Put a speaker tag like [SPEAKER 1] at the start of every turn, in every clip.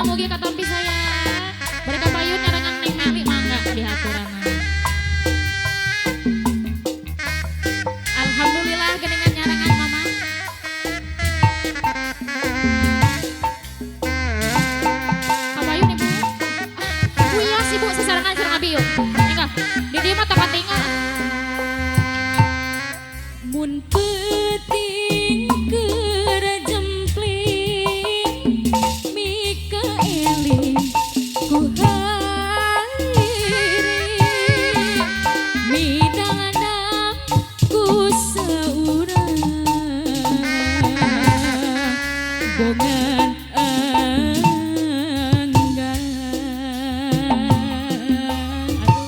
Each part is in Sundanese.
[SPEAKER 1] Mugi katampi sayang. Mereka payun nyarengan Neng Meli mangga dihaturana. Alhamdulillah geningan nyarengan mama. Kapayun ibu. Wios ibu sesarengan sareng abi yuk. Enggak, di dieu mah teu tinggal.
[SPEAKER 2] Mun peuting keur jempling mika eling ku hariri midang ku saurang bongan enggan.
[SPEAKER 1] Aduh,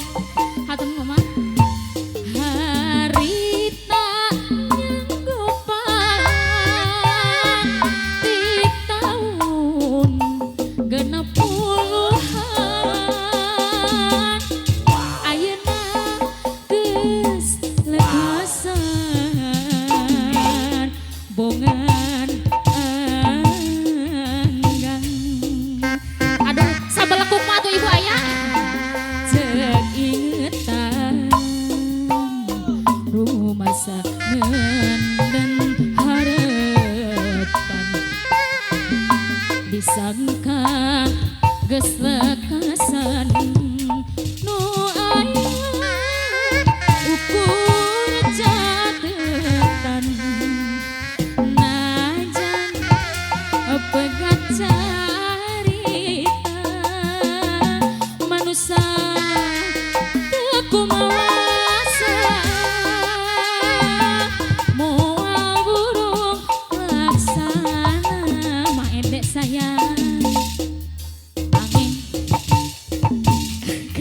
[SPEAKER 1] hatur mama.
[SPEAKER 2] Harita nyanggopan di tahun 60-an ayeuna geus lekasan bongan enggan.
[SPEAKER 1] Aduh, sabelekuk mah tuh ibu aya.
[SPEAKER 2] Cek ingetan rumasa nenden harapan disangka geus lekasan nu aya ukur catetan najan pegat carita manusa teu kumawasa moal burung laksana Ma Ende sayang angin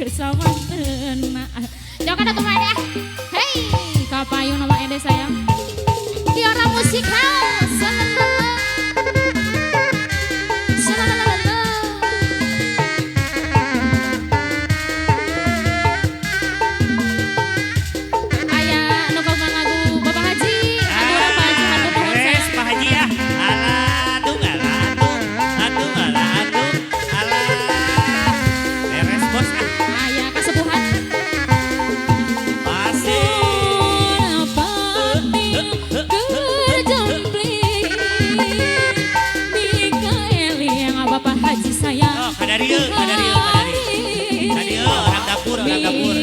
[SPEAKER 1] Bersama tenang. Jangan atuh Ma Ende ah. Hei, kapayun Ma Ende sayang. Kiara Musik House. Selalalala. Aya nu kagungan lagu Bapak Haji, aturan Pak Haji hatur nuhun
[SPEAKER 3] Beres
[SPEAKER 1] sayang.
[SPEAKER 3] Pak Haji ah. Alah, aduh alah aduh. Aduh alah aduh. Alah. Beres bos ah.
[SPEAKER 1] Aya kasepuhan.
[SPEAKER 3] Pasti.
[SPEAKER 2] Pati keur jempling mika eling Bapak Haji sayang.
[SPEAKER 3] Oh, kadarieu, kadarieu, kadarieu. Kadarieu, orang dapur, orang dapur.